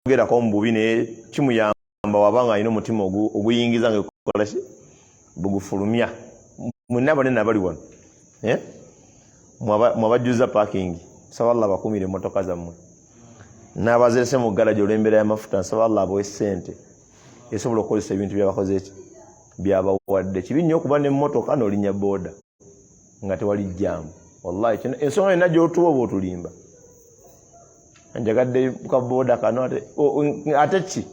Tamwogerako mu bubi, naye kimuyamba waba nga alina omutima oguyingiza nga gukola ki, bugufulumya. Mwenna abanene abali wano, eh? Mwabajjuza parking, nsaba Allah abakuumire emmotoka zammwe n'abazirese mu garagi olw'embeera y'amafuta. Nsaba Allah abawe ssente esobola okukozesa ebintu byabakoze ki, byabawadde. Kibi nnyo okuba n'emmotoka n'olinnya booda nga tewali jjaamu. Wallahi kino ensonga yonna gy'otuwa oba otulimba. Njagadde ka booda kano, ate ki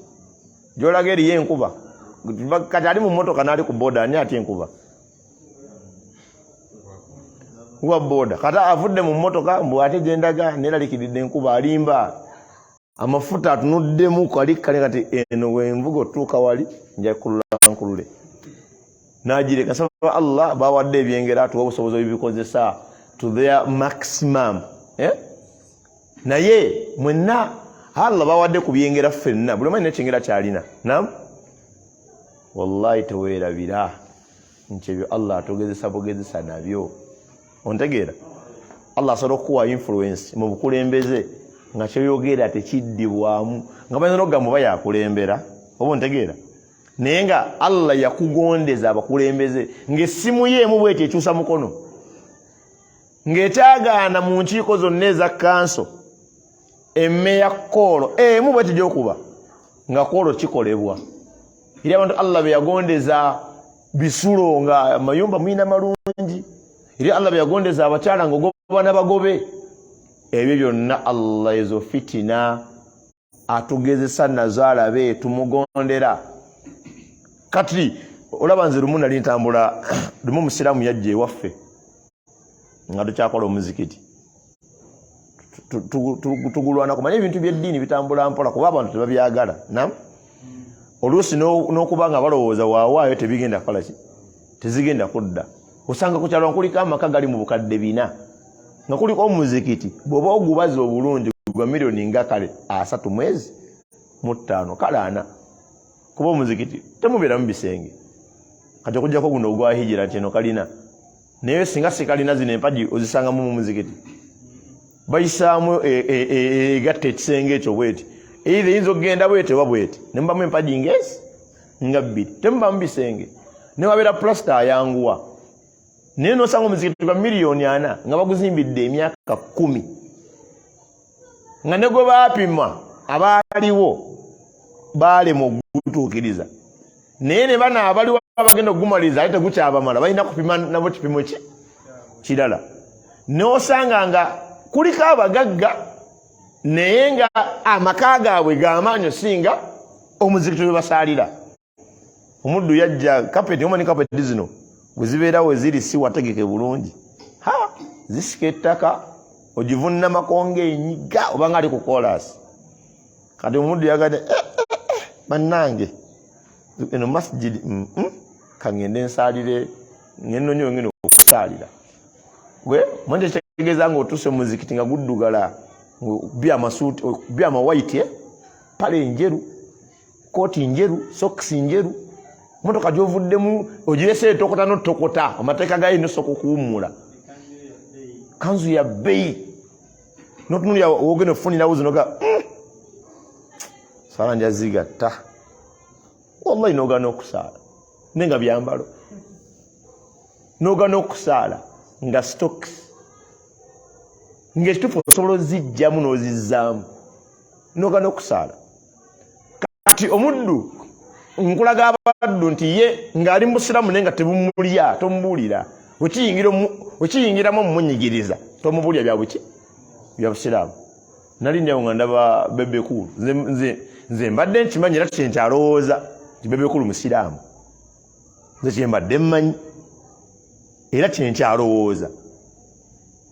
gy'olaga eriyo enkuba. Kati ali mu mmotoka n'ali ku booda, ani atya enkuba? Wa booda. Kati avudde mu mmotoka mbu ate gyendaga neralikiridde enkuba, alimba. Amafuta atunuddemu kali kale, kati eno wenvuga otuuka wali nja kulula nkulule nagireka. Nsaba Allah bawadde ebyengera atuwa obusobozi obibikozesa to their maximum, eh? Naye mwenna Allah bawadde ku byengera ffenna, buli omu alina ekyengera kyalina. Nam wallahi teweerabira nti ebyo Allah atugezesa bugezesa nabyo. Ontegeera? Allah asobola okukuwa influence mu bukulembeze nga kyoyogera tekiddibwamu, nga bayinza nokugamba oba yakulembera oba, ontegeera? Naye nga Allah yakugondeza abakulembeze ng'essimu ye emu bweti ekyusa mukono ng'ekyagaana mu nkiiko zonna eza kanso emmeya koolo emu bweti gyokuba nga koolo kikolebwa eri abantu Allah be yagondeza bisulo nga amayumba mulina malungi, eri Allah be yagondeza abakyala nga ogoba n'abagobe. Ebyo byonna Allah ezo fitina atugezesa nazo alabe tumugondera. Kati olaba nze lumu nali ntambula, lumu omusiraamu yajja ewaffe nga tukyakola omuzikiti, tugulwana kumanya ebintu byeddiini bitambula mpola kuba abantu tebabyagala. Nam oluusi n'okuba nga balowooza waawaayo tebigenda kukola ki, tezigenda kudda. Osanga ku kyalo kuliko amaka gali mu bukadde 400 nga kuliko omuzikiti, bw'oba ogubaza obulungi gwa miliyoni nga kale 30 mwezi mu 5, kale 40, kuba omuzikiti temubeeramu bisenge. Kati okujjako guno ogwa hijira nti eno kalina, naye singa sikalina zino empagi ozisangamu mu muzikiti bayisaamu egatta ekisenge ekyo bweti, eitha eyinza okugenda bweti oba bweti, nemubamu empagi ngezi nga bbiri, temubamu bisenge, newabeera pulasita ayanguwa. Naye nosanga omuzikiti gwa miliyoni 40 nga baguzimbidde emyaka 10, nga ne gwe baapima abaaliwo baalema okugutuukiriza, naye ne bano abaliwo abagenda okugumaliriza ate tegukyabamala, balina kupima nabo kipimo ki kirala. Nosanga nga kuliko abagagga naye nga amaka gaabwe g'amaanyi osinga omuzikiti we basaalira. Omuddu yajja kapeti, omanyi kapeti zino bwe zibeerawo eziri si wategeke bulungi, ha zisika ettaka, ogivunnamako ng'enyiga obanga ali ku koolaasi. Kati omuddu yagadde, eh, eh, eh, bannange eno masjidi, kangende nsaalire, ngenonyo ngenda okusaalira. Gwe mwenje kitegeeza nga otuuse mu muzikiti nga guddugala, okubye amasuuti, okubye amawaiti, pale enjeru, kooti njeru, sokisi njeru, motoka gyovuddemu ogirese etokota notokota, amateeka gayo nosooka okuwummula, kanzu ya bbeyi, notunulira wogenda okufunirawo zino ga saala njazigatta, wallahi nogana okusaala naye nga byambalo, nogana okusaala nga stocks ngaekituufu osobola ozijjamu n'ozizzaamu, nogana okusaala. Kati omuddu nkulaga abaddu nti ye ng'ali mu busiraamu naye nga tebumulya, tomubuulira, wekiyingiramu omumunyigiriza, tomubuulira bya buki, bya busiraamu. Nali ndyawo nga ndaba Bebe Cool, nze mbadde nkimanyi era kyenkyalowooza nti Bebe Cool musiraamu, nze kyembadde mmanyi era kyenkyalowooza,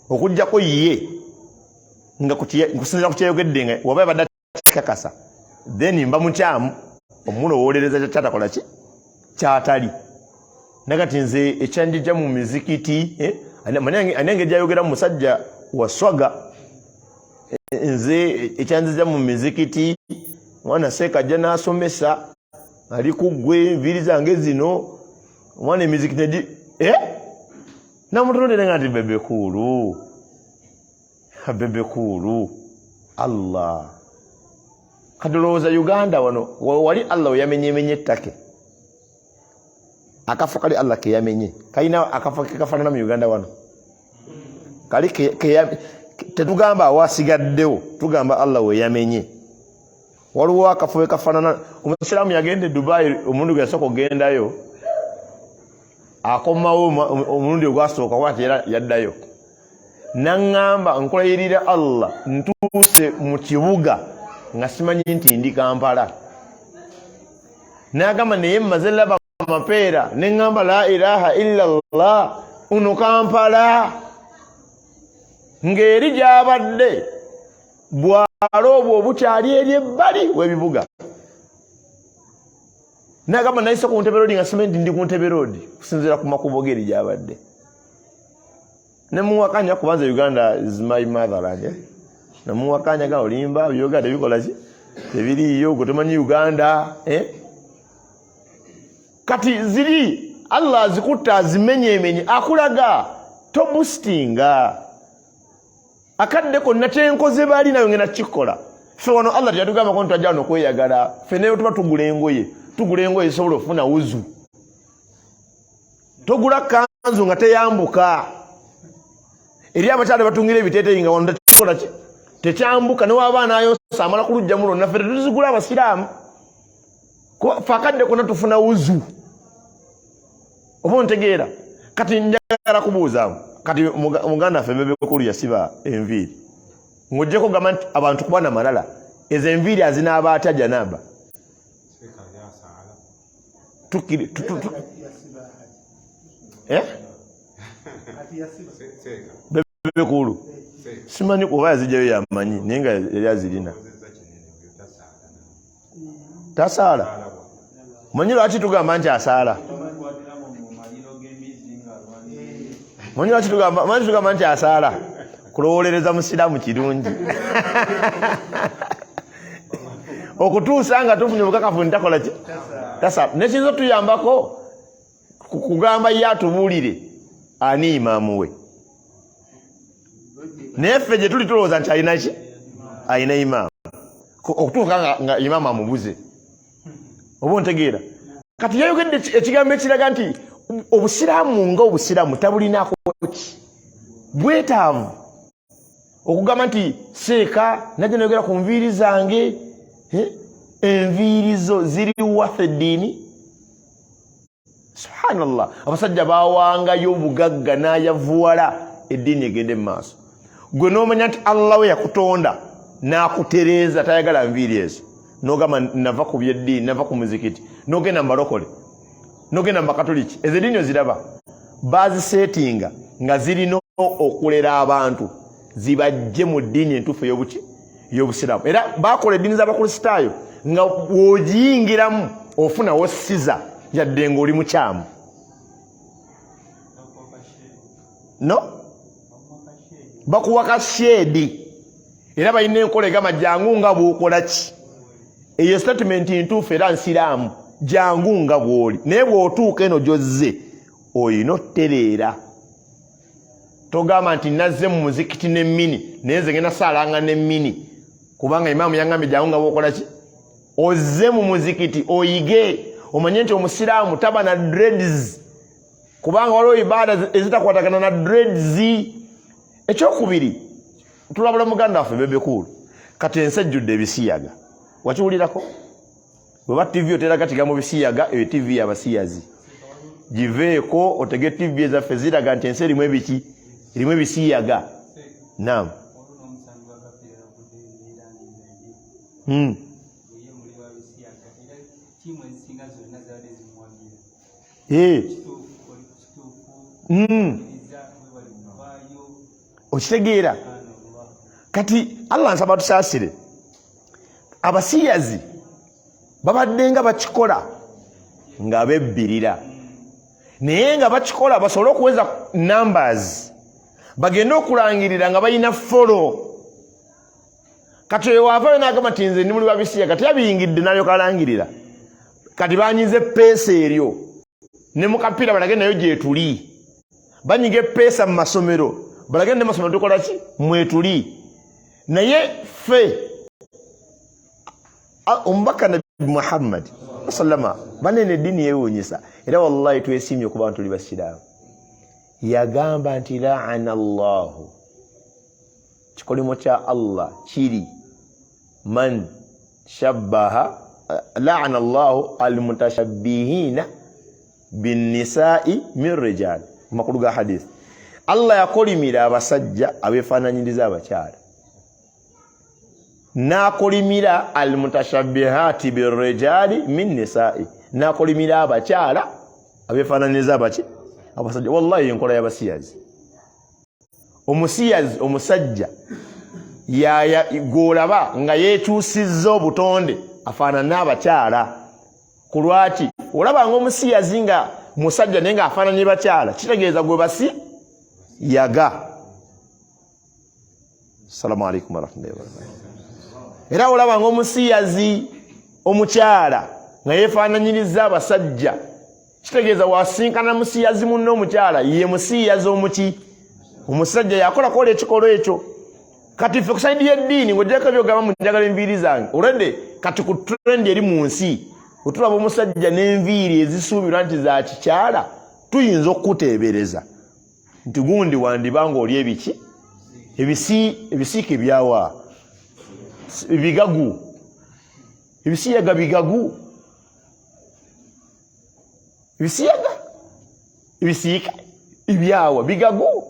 okugjako ye nga kusinzira ku kyeyogedde nga waba yabadde kikakasa, then mba mukyamu omulowolereza kyatakola ki kyatali. Nakati nze ekyanjija mu mizikiti, eh, ani engeri gyayogera musajja waswaga, nze ekyanzija mu mizikiti mwana seekajja n'asomesa ali ku ggwe enviiri zange zino omwana emizikiti negi, eh? Namutunulire nga nti Bebe Cool, Bebe Cool, Allah. Kati olowooza Uganda wano wali Allah weyamenyemenye ettake, akafo kali Allah keyamenye kalina akafo kekafanana mu Uganda wano kali tetugamba awasigaddewo, tugamba Allah weyamenye. Waliwo akafo wekafanana. Omusiraamu yagenda e Dubai omulundi gwe yasooka okugendayo, akomawo omulundi ogwasooka wati era yaddayo naŋŋamba, nkulayirira Allah, ntuuse mu kibuga nga simanyi nti ndi Kampala. N'agamba, naye mmaze laba amapeera ne ŋŋamba, la ilaha illa Allah, uno Kampala. Ng'eri gy'abadde bwalo obwo obukyali eri ebbali w'ebibuga. Nagamba, nayise ku Ntebe Road nga simanyi nti ndi ku Ntebe Road, kusinziira ku makubo g'eri gy'abadde. Nemuwakanya kubanza Uganda is my motherland, eh? Nemuwakanya ga olimba, byoga tebikola ki, tebiriiyo, gwe tomanyi Uganda, eh? Kati ziri Allah azikutta azimenyemenye, akulaga tobusitinga akadde konna kyenkoze bali nayo ngenda kukikola. Ffe wano Allah teyatugambako nti twajja wano okweyagala. Ffe naye tuba tugula engoye, tugula engoye zisobola okufuna wuzu. Togula kanzu nga teyambuka. Eri abakyala batungira ebiteeteeyi nga wano tekikola ki, tekyambuka, newaba anayosa amala kulujjamu lwonna. Ffe tetuzigula abasiraamu, fe akadde konna tufuna wuzu. Oba ontegeera? Kati njagala kubuuzaamu, kati muganda waffe Bebekulu yasiba enviiri, ng'ojjeko kugamba nti abantu kuba na malala, ezo enviiri azinaaba atya janaba? Tukiri eh? Bebekulu simanyi oba yazijjayo yamanyi, naye nga yali azirina. Tasaala. Manyi lwaki tugamba nti asaala? Manyi lwaki tugamba nti asaala? Kulowolereza musiraamu kirungi okutuusa nga tufunye obukakafu nti takola ki, tasaala. Nekiyinza otuyambako kugamba ye atubuulire ani imaamu we, naye ffe gye tuli tulowooza nti alina ki, alina imaamu, okutuuka nga imaamu amubuze. Oba ontegeera? Kati yayogedde ekigambo ekiraga nti obusiraamu nga obusiraamu tabulinako ki bwetaavu okugamba nti seeka najja nayogera ku nviiri zange. Enviiri zo ziri waffe eddiini. Subhanallah, abasajja bawangayo obugagga n'ayavuwala eddiini egende mu maaso. Gwe n'omanya nti Allah we yakutonda n'akutereeza tayagala nviiri ezo, n'ogamba nava ku byeddiini, nava ku muzikiti, n'ogenda mu balokole, n'ogenda mu bakatoliki. Ezo eddiini oziraba baziseetinga nga zirina okulera abantu zibajje mu ddiini entuufu ey'obuki, ey'obusiraamu. Era bakola eddiini z'abakristaayo nga w'ogiyingiramu ofunawo siza yadde ng'oli mukyamu. No bakuwa kasheedi, era balina enkola egamba jangu nga bw'okola ki. Eyo statement ntuufu era nsiraamu, jangu nga bw'oli, naye bw'otuuka eno gy'ozze olina otereera. Togamba nti nazze mu muzikiti n'emmini, naye nze ngenda saalanga n'emmini kubanga imaamu yaŋŋambye jangu nga bw'okola ki. Ozze mu muzikiti oyige, omanye nti omusiraamu taba na dreads, kubanga waliwo ibaada ezitakwatagana na dreads. Ekyokubiri, tulabula muganda waffe Bebekulu, kati ensi ejjudde ebisiyaga. Wakiwulirako? Bweba TV oteraga kigambo bisiyaga, eyo TV yabasiyazi, giveeko otege TV ezaffe ziraga nti ensi erimu ebiki, erimu ebisiyaga. Naam. Okitegeera? Kati Allah nsaba tusaasire. Abasiyazi babadde nga bakikola nga bebbirira, naye nga bakikola basobole okuweza numbers, bagende okulangirira nga balina follow. Kati oyo waavayo n'agamba nti nze ndi muli babisiya, kati yabiyingidde n'alyoka alangirira. Kati banyize epeesa eryo ne mu kapiira balage nayo gyetuli, banyiga epeesa mu masomero balage ne masomero tukola ki, mwetuli. Naye ffe Omubaka Nabi Muhammad sallama, banene eddiini yewuunyisa, era wallahi twesiimye okuba nti tuli basiraamu. Yagamba nti laana llahu, kikolimo kya Allah kiri man shabbaha, laana llahu almutashabbihina binnisai min rijal. Amakulu ga hadith, Allah yakolimira abasajja abefaananyiriza abakyala, n'akolimira almutashabihati birrijali min nisai, n'akolimira abakyala abefaananyiriza abaki abasajja. Wallahi enkola y'abasiyazi, omusiyazi omusajja gwolaba nga yekyusizza obutonde afaanana abakyala. Ku lwaki olaba nga omusiyazi nga musajja naye nga afaananye bakyala? Kitegeeza gwe basi yaga. Assalamu alaikum warahmatullahi wabarakatuh. Era olaba nga omusiyazi omukyala nga yefaananyiriza abasajja, kitegeeza wasinkana musiyazi munne omukyala, ye musiyazi omuki omusajja yakola kola ekikolwa ekyo. Kati ffe kusaidi y'eddiini, ng'ogyeko byogamba mu njagala enviiri zange olwedde, kati ku trend eri mu nsi otulaba omusajja n'enviiri ezisuubirwa nti za kikyala, tuyinza okukuteebereza nti gundi wandiba ng'oli ebiki ebisiike byawa bigagu, ebisiyaga bigagu, ebisiyaga ebisiika ebyawa bigagu,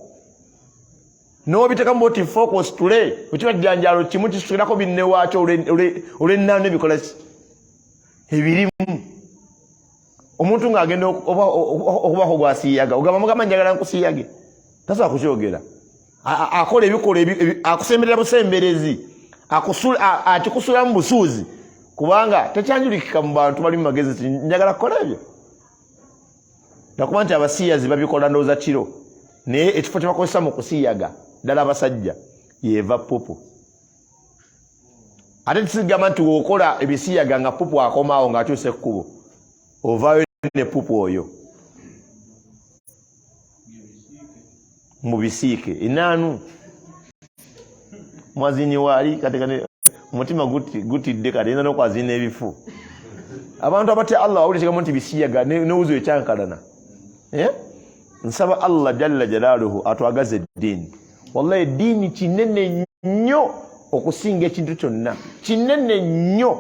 nobitekamu boti focus tule okiba janjalo kimu kisukirako binne waakyo olw'ennaano ebikola ki ebirimu. Omuntu ng'agenda okubako gwasiiyaga, ogamba mugamba njagala nkusiyage, tasobola kukyogera. Akola ebikola akusemberera busemberezi, akikusulamu busuuzi, kubanga tekyanjulikika mu bantu bali mu magezi ti njagala kukola ebyo. Nakuba nti abasiyazi babikola ndowooza kiro, naye ekifo kyebakozesa mu kusiyaga ddala abasajja yeva pupu. Ate tisigamba nti wokola ebisiyaga nga pupu akomaawo ng'akyusa ekkubo, ovaayo ne pupu oyo mu bisiike enaanu mwazinyi waali kati kati omutima gutidde, kati ayinza n'okwazina ebifu. Abantu abatya Allah wawulira kigambo nti bisiyaga newuzi ekyankalana. Eh? Nsaba Allah jalla jalaaluhu atwagaze eddiini. Wallahi eddiini kinene nnyo okusinga ekintu kyonna, kinene nnyo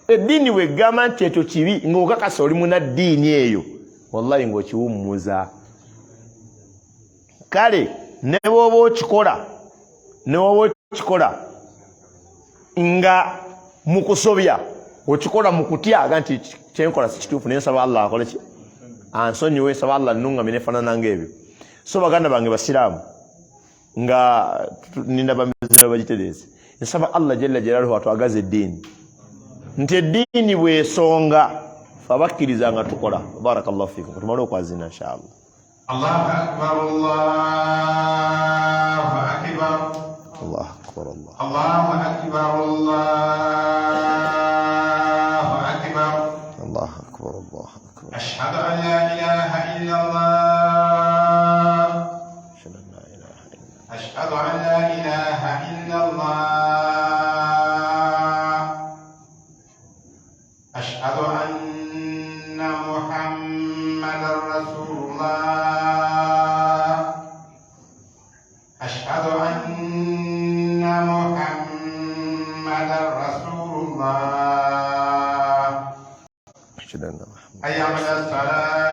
eddiini. Bwegamba nti ekyo kibi ng'okakasa oli muna ddiini eyo, wallahi ng'okiwummuza. Kale ne bwoba okikola, ne bwoba okikola nga mu kusobya, okikola mu kutya aga nti kyenkola si kituufu, naye nsaba Allah akole ki ansonyiwe, nsaba Allah nnungamye nefaanana ngaebyo. So baganda bange basiraamu, nga ninda bamizira bagitereeze, nsaba Allah jalla jalaluhu atwagaze eddiini, nti eddiini bwesonga fe abakkiriza nga tukola. Barakallahu fikum. Tumale okwazina inshallah. Allahu akbar, Allahu akbar, Allahu akbar, Allah Allahu akbar, Allahu akbar, Allahu akbar, Allahu akbar. Ashhadu an la ilaha illa Allah, Ashhadu an la ilaha illa ashhadu an la ilaha illa Allah, ashhadu anna Muhammadan rasulullah, ashhadu anna Muhammadan rasulullah. Ashhadu anna Muhammadan Hayya ala salah,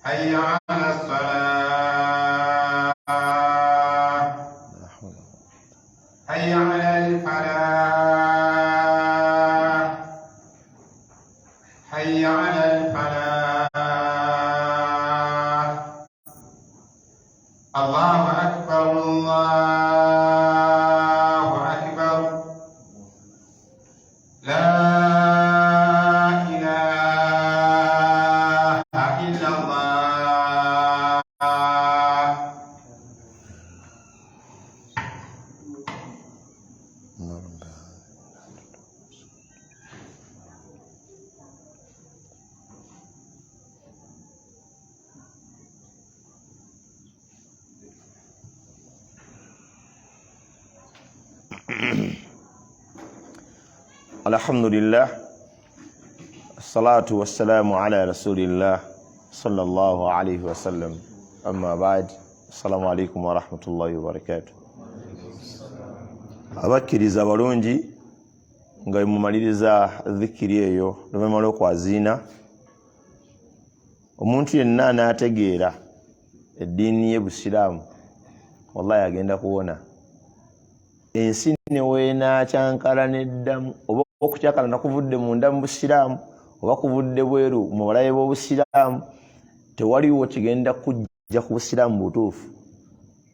hayya ala salah, la hawla hayya ala al-falah, hayya ala al-falah. Allahu akbar, Allahu akbar, la ilaha illa Allah. Alhamdulillah, assalatu wassalamu ala rasulillah sallallahu alaihi wasallam, amma ba'd. Assalamu alaikum warahmatullahi wabarakatuh. Abakkiriza abalungi, nga mumaliriza dhikiri eyo luvannyuma lw'okwaziina, omuntu yenna anaategeera eddiini ye Busiraamu, wallahi agenda kuwona ensi neweenakyankala neddamu, oba okukyakala nakuvudde munda mu Busiraamu oba kuvudde bweru mu balabe b'Obusiraamu, tewaliwo kigenda kujja ku Busiraamu butuufu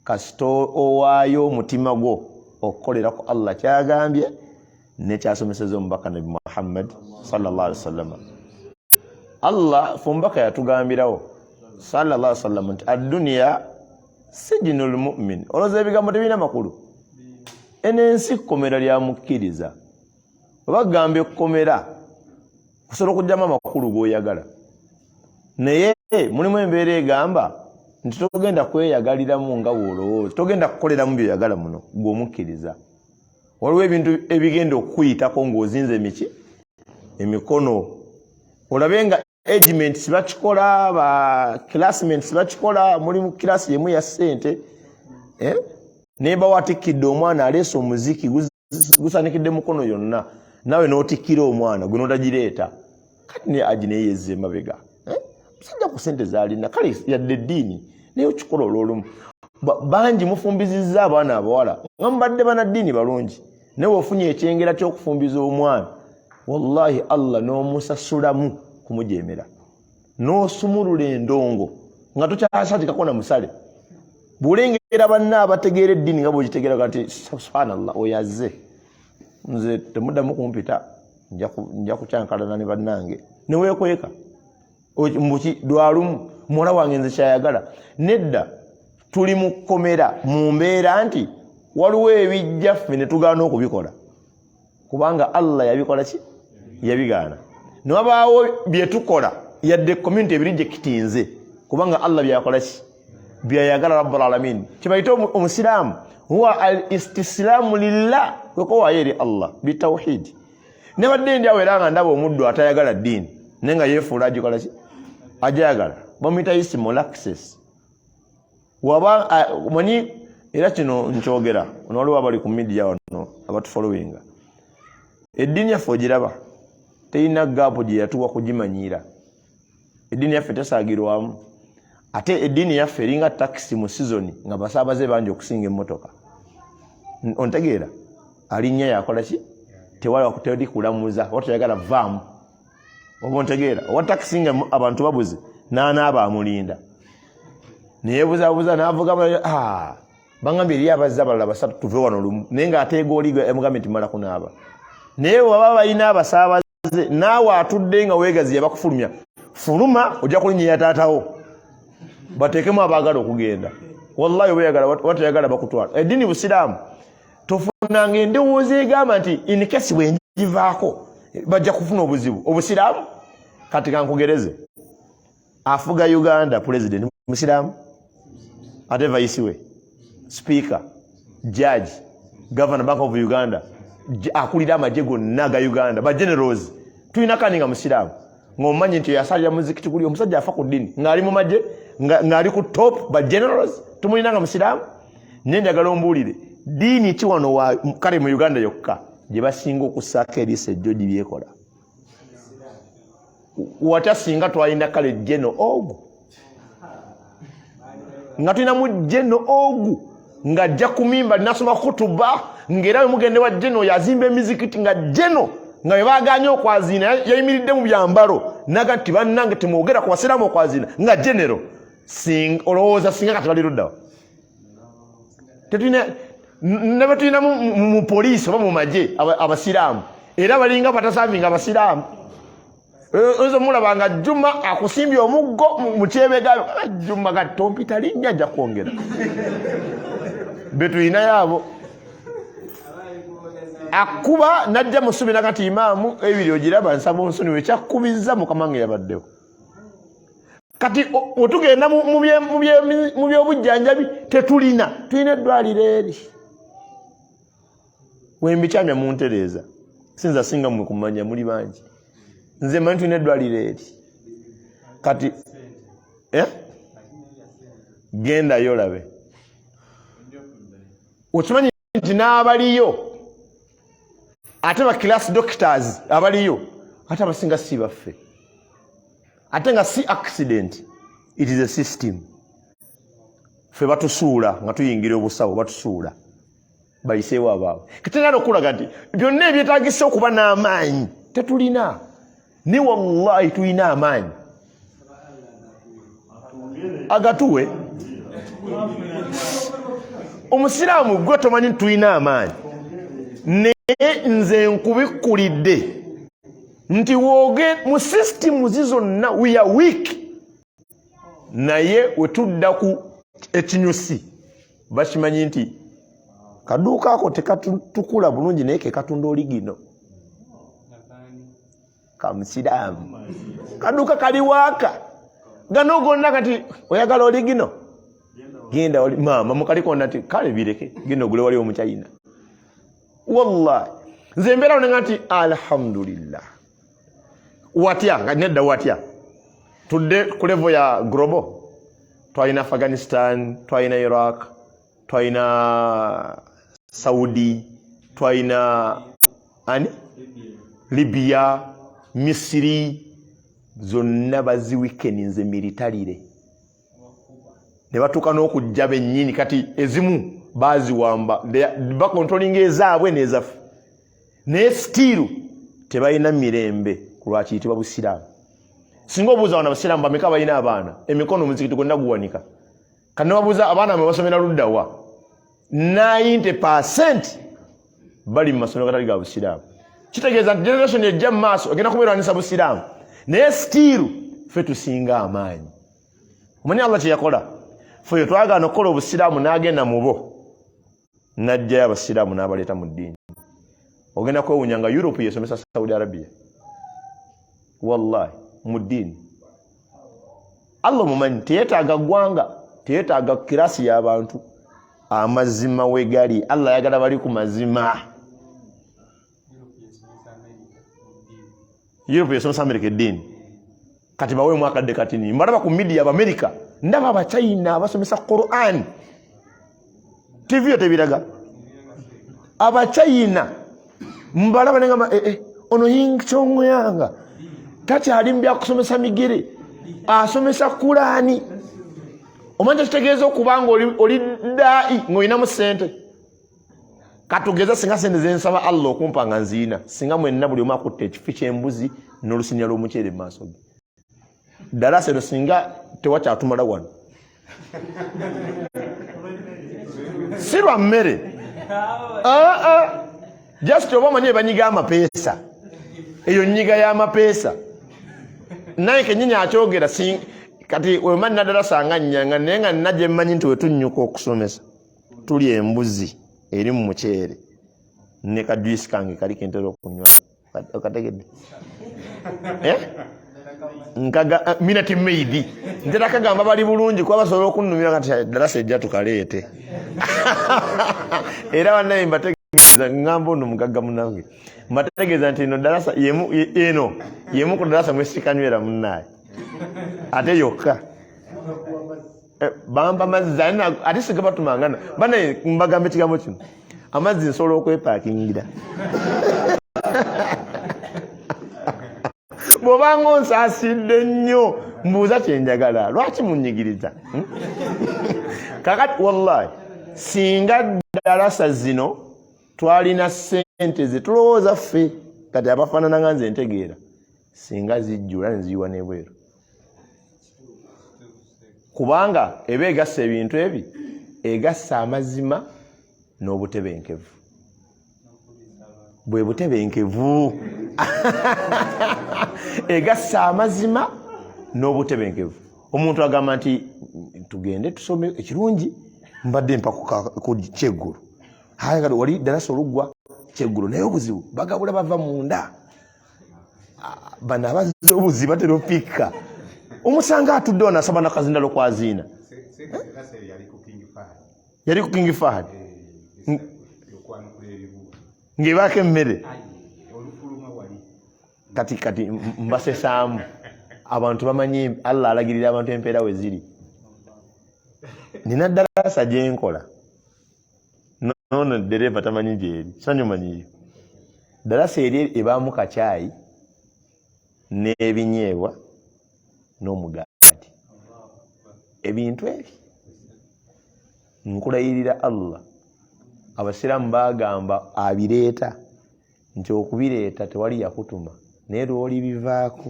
kasita owaayo omutima gwo okukolera ku Allah kyagambye nekyasomeseza omubaka Nabi Muhammad sallallahu alaihi wasallam. Allah fe omubaka yatugambirawo sallallahu alaihi wasallam nti adduniya sijinul mu'min. Olowooza ebigambo tebirina makulu? Eno ensi kkomera lya mukkiriza. Oba kugamba ekkomera kusobola okugyamu amakulu g'oyagala, naye mulimu embeera egamba nti togenda kweyagaliramu nga bw'olowooza, togenda kukoleramu byoyagala muno gw'omukkiriza. Waliwo ebintu ebigenda okukuyitako ng'ozinze emiki emikono, olabe nga agements bakikola, ba classmates bakikola, muli mu class yemu ya ssente, eh? Naye bawatikkidde omwana aleese omuziki gusanikidde mukono yonna, naawe n'otikkira omwana gwe n'otagireeta. Kati naye agi naye yezza emabega, eh? Musajja ku ssente zaalina, kale yadde eddiini naye okikola olw'olumu. Bangi mufumbizizza abaana abawala nga mubadde banaddiini balungi, naye ofunye ekyengera ky'okufumbiza omwana, wallahi Allah n'omusasulamu kumujemera, n'osumulula endongo nga tokyasatikako na musale. Bw'olengera banna abategeera eddiini nga bw'ogitegeera kati, subhanallah, oyo azze, nze temuddamu kumpita, nja kukyankalana ne bannange, neweekweka mbuki lwalumu muwala wange nze kyayagala. Nedda, tuli mu kkomera mu mbeera nti waliwo ebijja ffe ne tugaana okubikola kubanga Allah yabikola ki yabigaana, newabaawo byetukola yadde community ebirijekitinze kubanga Allah byakola ki byayagala rabbul alamin. Kibayite omusiraamu huwa al istislaamu lillah, kwekowaayo eri Allah bitawhidi. Nebadde ndi awo era nga ndaba omuddu atayagala ddiini naye nga yeefuula agikola ki ajayagala, bamuyita isimu laxes waba manyi. Era kino nkyogera ono, waliwo abali ku media wano abatufollowinga. Eddiini yaffe ogiraba terina gaapu gye yatuwa kugimanyiira. Eddiini yaffe tesaagirwamu, ate eddiini yaffe eringa takisi mu sizoni nga basaabaze bangi okusinga emmotoka. Ontegeera? Alinnya yakola ki, tewali kulamuza oba toyagala vaamu. Oba ontegeera? Owa takisi nga abantu babuze, n'anaaba amulinda neyebuzabuza navuga, ah, bangambye eri abazza abalala basatu tuve wano lumu, naye ng'ateega oli emugambye nti mala kunaaba. Naye waba balina abasaabaze, naawe atudde nga weegaziya bakufulumya, fuluma ojja kulinnya taatawo bateekemu abaagala okugenda. Wallahi oba oyagala oba toyagala bakutwala. Eddiini Busiraamu tofunanga endowooza egamba nti in case bwengivaako bajja kufuna obuzibu. Obusiraamu kati kankugereze, afuga Uganda president musiraamu, ate vice we, speaker, judge, governor Bank of Uganda, akulira amagye gonna aga Uganda, ba generals tulina kani nga musiraamu, ng'omumanyi nti yasalira muzikiti guli, omusajja afa ku ddini ng'ali mu magye, ng'ali ku top ba generals tumulina nga musiraamu. Naye njagala ombuulire ddiini ki wano kale mu Uganda yokka gye basinga okussaako eriiso ejjo gibyekola? Watya singa twalina kale jeno ogu, nga tulinamu jeno ogu ng'ajja ku mimba nasoma kutuba, ng'era wemugende wa jeno yazimba emizikiti, nga jeno nga bwe baganye okwaziina yayimiridde mu byambalo naga nti bannange temwogera ku basiraamu okwaziina, nga genero. Olowooza singa kati bali luddawa? Tetulina nebe tulina mu poliisi oba mu magye abasiraamu, era balinga batasavinga abasiraamu. Oyinza omulaba nga Juma akusimbye omuggo mu kyebega, ah, Juma kati tompita linnya, ajja kwongera betulinayo abo akuba najja musubi nakati imaamu ebiri ogiraba nsaba onsonyiwe kyakkubiza mukama nga yabaddewo. Kati wetugenda mu byobujjanjabi tetulina, tulina eddwaliro eri. Wembikyamya muntereeza, sinza singa mwe kumanya muli bangi. Nze manyi tulina eddwaliro eri kati eh? Gendayo olabe, okimanyi nti n'abaliyo ate ba class doctors abaliyo ate abasinga si baffe, ate nga si accident, it is a system. Ffe batusuula nga tuyingira obusawo, batusuula bayiseewo abaabwe. Katengana okulaga nti byonna ebyetagisa okuba n'amaanyi tetulina, ne wallahi tulina amaanyi agatuwe. Omusiraamu gwe tomanyi nti tulina amaanyi, naye nze nkubikkulidde nti woge mu sisitimu zi zonna we are weak, naye wetudda ku ekinyusi bakimanyi nti kaduuka ako tekatukula bulungi, naye kekatunda oligino kamusiraamu, kaduuka kali waaka gano gonna. Kati oyagala oligino, genda wali maama mukalikona nti kale bireke, genda ogule wali omuchina. Wallahi nze mbeera nenga nti alhamdulillah. Watya nga nedda, watya tudde ku level ya global. Twalina Afghanistan, twalina Iraq, twalina Saudi, twalina ani, Libya, Misiri, zonna baziwikeninze militarire ne batuuka n'okujja bennyini. Kati ezimu baziwamba, bakontrolinga ezaabwe n'ezaffe, naye sitiiru tebalina mirembe ku lwakiyitibwa busiraamu. Singa obuuza wano abasiraamu bameka balina abaana, emikono omuzikiti gwonna guwanika. Kati nebabuuza abaana mwe basomera luddawa, 90% bali mu masomero gatali ga busiraamu. Kitegeeza nti generation ejja mu maaso egenda kubeerwanisa busiraamu, naye sitiiru ffe tusinga amaanyi. Omanyi Allah kyeyakola? Ffe twagaana okukola obusiraamu, n'agenda mubo n'ajjayo abasiraamu n'abaleeta mu ddiini. Ogenda kwewunya nga Europe yesomesa Saudi Arabia, wallahi, mu ddiini. Allah omumanyi teyetaaga ggwanga, teyetaaga kirasi y'abantu. Amazima wegali, Allah ayagala bali ku mazima. Europe yesomesa America eddiini. Kati baweemu akadde katini. Mbalaba ku media Abamerika, ndaba Abachina abasomesa Quran, TV yo tebiraga Abachina mbalaba nengamba eh, eh, ono Ying Yanga takyali mu byakusomesa migere, asomesa Kurani. Omanyi kyekitegeeza okuba nga oli daa'i ng'olinamu ssente? Katugeza singa sente zensaba Allah okumpa nga nziina, singa mwenna buli omu akutta ekifi ky'embuzi n'olusinya lw'omuceere mu maaso ge, ddala seno singa tewakyatumala wano. Si lwa mmere, ah, ah. Just oba omanyi banyiga amapeesa, eyo nyiga y'amapeesa. Naye kenyini akyogera. Kati wemanyi naddala sanga nnyanga, naye nga nina gye mmanyi nti wetunnyuka okusomesa tuli embuzi eri mu muceere ne kajuisi kange kali kentera okunywa, okategedde, eh? Nkaga eh, minati maidi ntera kagamba bali bulungi kuba basobola okunnumira kati ddala sejja tukaleete. Era bannaye mbategeeza, ngamba ono mugagga munange, mbategeeza nti eno ddalasa eno yemu ku ddalasa mwesikanywera munnaye ate yokka. Eh, bampa mazzi ate siga batumangana. Banaye mbagamba ekigambo kino, amazzi nsobola okwepakingira. Bw'obanga onsaasidde nnyo mbuuza kyenjagala, lwaki munyigiriza? Hmm? Kakati wallahi singa ddalasa zino twalina ssente ze tulowooza ffe kati abafaanana nga nze ntegeera, singa zijjula neziyiwa n'ebweru, kubanga eba egassa ebintu ebi egassa amazima n'obutebenkevu. Bwe butebenkevu, egassa amazima n'obutebenkevu. Omuntu agamba nti tugende tusome ekirungi, mbadde mpa ku kyeggulo wali ddalasa oluggwa kyeggulo, naye obuzibu bagabula bava munda. Bano abazze obuzi batera opikka, omusanga atudde wano asaba nakazindalo kwaziina. Yali ku King Fahad. Ng'ebaako emmere. Kati kati mbasesaamu abantu bamanyi Allah alagirira abantu empeera we ziri. Nina ddalasa gye nkola nono ddereeva tamanyi gyeri sanyu manyiyo ddalasa eri ebaamu kacaayi n'ebinyeebwa n'omugaati ebintu ebi nkulayirira Allah abasiraamu bagamba abireeta nti okubireeta tewali yakutuma naye lwoli bivaako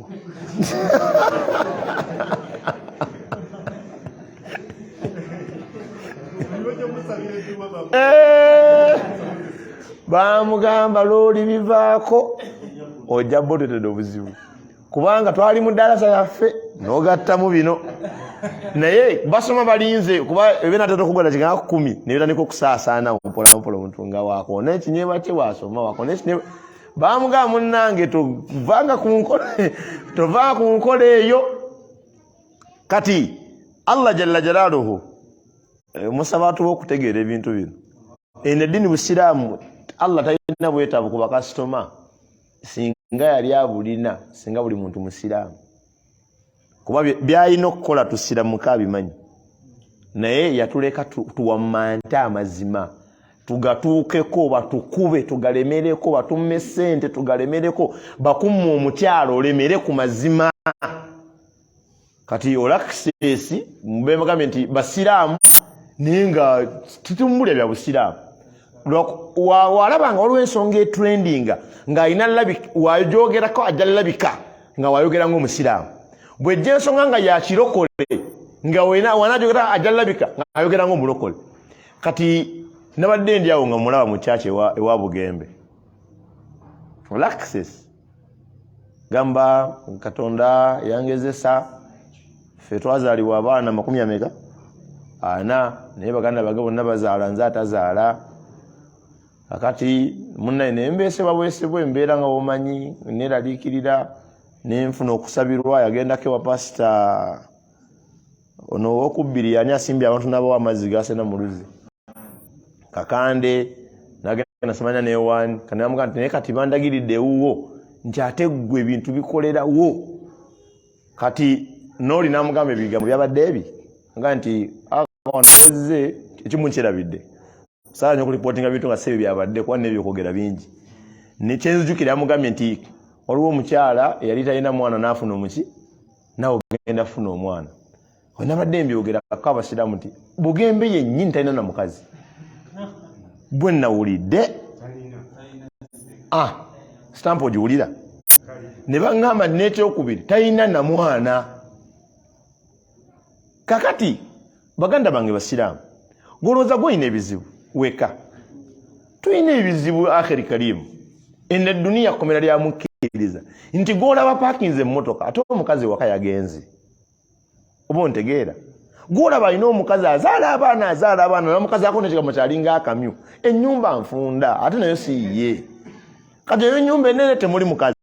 eh! bamugamba lwoli bivaako ojja botetede obuzibu kubanga twali mu dalasa yaffe nogattamu bino naye basoma balinze kuba ebenatera okugola kiganga kumi nebitandika okusaasaana mpolampola omuntu nga wakona ekinyebwa kye wasoma wakona ekinyebwa bamugamba munnange tovanga ku nkola tovanga ku nkola eyo kati allah jalla jalaaluhu eh, musaba atuwa okutegeera ebintu bino eno eddiini busiraamu allah talina bwetaavu ku bakasitoma singa yali abulina singa buli muntu musiraamu kuba byalina okukola tusiramuka abimanyi naye yatuleka tuwammante amazima tugatuukeko batukube tugalemereko batumme sente tugalemereko bakumme omukyalo olemere ku mazima kati olakisesi bemagambye nti basiraamu naye nga tetumulya bya busiraamu walaba nga waliwo ensonga etrendinga ng'alina wajogerako ajja labika nga wayogera ngaomusiraamu bwejja ensonga nga yakirokole nga wanajogera ajja labika nga ayogera ngaomulokole kati nabadde ndi awo nga mulaba mu kyaki ewa bugembe olaxis gamba katonda yangezesa ffe twazaalibwa abaana makumi ameka ana naye baganda bange bonna bazaala nze atazaala kakati munaye nembeesebwa bwesebwa embeera nga womanyi neraliikirira nenfuna okusabirwa yagendako ewa pasita ono owokubbiri yani asimbye abantu nabawa amazzi gasena mu luzzi kakande nagenda samanya newani kanamuga nti naye kati bandagiridde ewuwo nti ate ggwe ebintu bikolerawo kati nooli namugamba ebigambo byabadde ebi nga nti wanoze ekimu nkyerabidde saala nyo okulipotinga bintu nga si ebyo byabadde kuba nebyokwogera bingi nekyenzijukira yamugambye nti waliwo omukyala eyali talina mwana naafuna omuki nawe ogenda funa omwana wenabadde mbyogerako abasiraamu nti bugembe yennyini talina na mukazi bwe nawulidde ah, sitampu ogiwulira ne baŋŋamba nekyokubiri talina na mwana kakati baganda bange basiraamu golowooza gwolina ebizibu weka tulina ebizibu akhiri karimu eno eduniya kkomera lya mukkiriza nti gwolaba pakinze emmotoka ate omukazi waka yagenze oba ontegeera gwolaba alina omukazi azaala abaana azaala abaana nomukazi ako nekigambo kyalinga akamyu enyumba nfunda ate nayo siyiye kati eyo enyumba enene temuli mukazi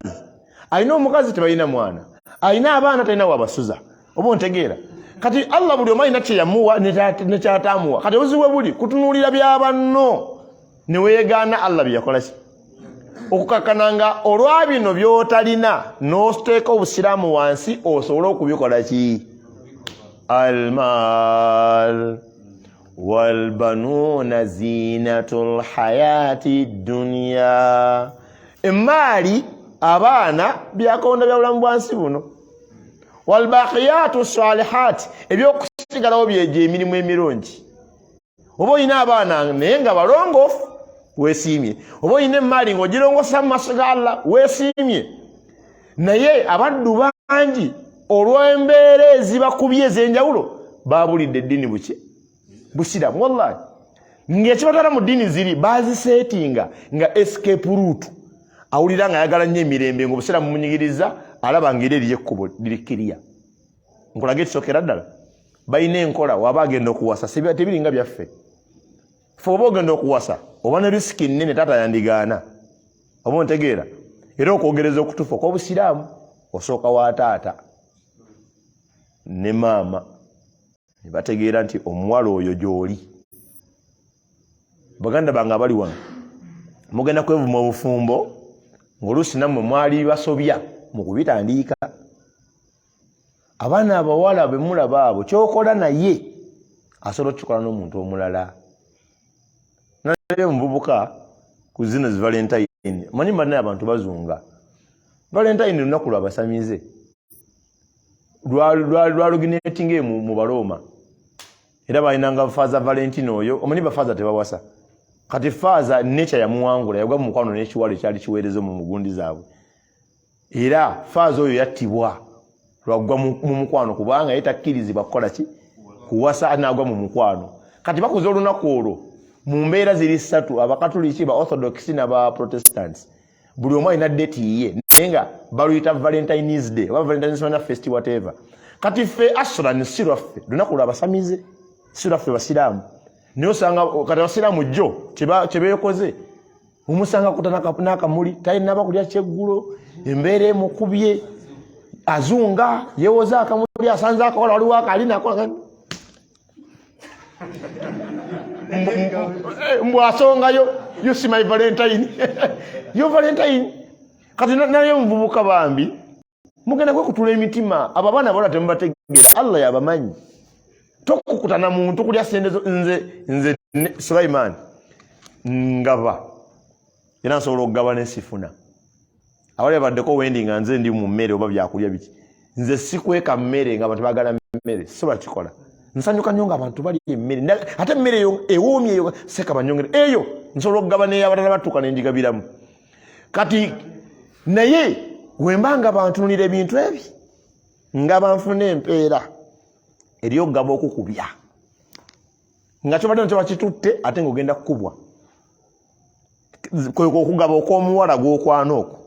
alina omukazi tebalina mwana alina abaana talina wabasuza oba ontegeera kati allah buli omu alina kyeyamuwa nekyatamuwa kati obuzibu bwe buli kutunuulira byabanno neweegaana allah byeyakolaki okukakkana nga olwa bino byotalina noteeka obusiraamu wansi osobole okubikola ki almal walbanuuna zinatu lhayati duniya emaali abaana byakonda bya bulamu bwansi buno walbaqiyatu salihat ebyokusigalawo byegyo emirimu emirungi oba olina abaana naye nga balongoofu wesiimye oba olina emaali ngaogirongosa mu maaso ga allah wesiimye naye abaddu bangi olw'embeera ezibakubye ez'enjawulo babulidde eddiini buki busiramu wallahi ng'ekibatwala mu ddiini ziri baziseetinga nga escape route awulira nga ayagala nnyo emirembe ngaobusiramu bumunyigiriza alaba nga era eriyo ekkubo lirikiriya nkulaga ekisookera ddala balina enkola waba agenda okuwasa tebiringa byaffe fe oba ogenda okuwasa oba ne risiki nnene taata yandigaana oba ontegeera era okwogereza okutufu okwobusiraamu osooka wa taata ne maama ne bategeera nti omuwala oyo gy'oli baganda bange abali wano Mugenda kwevuma obufumbo ng'oluusi nammwe mwali basobya mu kubitandiika. Abaana abawala be mulaba abo, kyokola naye asobola okukikola n'omuntu omulala. Naye omuvubuka ku zino zi Valentine, manyi bannaye abantu bazunga. Valentine lunaku lwa basamize, lwaluginetinga mu Balooma, era balinanga Faaza Valentino oyo. Omanyi bafaaza tebawasa. Kati faaza nature yamuwangula, yagwa mu mukwano n'ekiwalo ekyali kiweereza mu mugundi zaabwe, era faaza oyo yattibwa lwagwa mu mukwano, kubanga ye takkirizibwa kukola ki? Kuwasa. Anaagwa mu mukwano. Kati bakuza olunaku olwo mu mbeera ziri ssatu: Abakatuliki, ba Orthodox n'aba Protestants. Buli omu alina date yiye, naye nga baluyita Valentines Day oba Valentines mana fest, whatever. Kati ffe asran si lwaffe, lunaku lwabasamize, si lwaffe basiraamu. Naye osanga kati abasiraamu jjo kyebeekoze, omusanga kuta n'akamuli, talinaba kulya kyeggulo, embeera emukubye, azunga, yewoza akamuli, asanze akawala, waliwo akali nakola mbw asongayo, "You see my Valentine, yo Valentine." Kati naye omuvubuka bambi mugenda kwekutula emitima. Abo abaana bawala temubategeera, Allah yabamanyi. Tokukutana muntu kulya sente. Nze Sulaiman ngaba, era nsobola okugaba nesifuna. Abali babaddeko wendi nga nze ndi mu mmere oba byakulya biki, nze sikweka mmere nga abantu bagala mmere, sobola kikola. Nsanyuka nnyo nga abantu bali emmere, ate emmere eyo ewoomye eyo seka banyongere eyo, nsobola okugaba neyabalala batuuka nenjigabiramu. Kati naye wemba nga bantunulira ebintu ebi nga banfuna empeera eri okugaba okukubya nga kyobadde nakyo bakitutte, ate ngaogenda kukubwa. Kwekwo okugaba okw'omuwala gw'okwana, okwo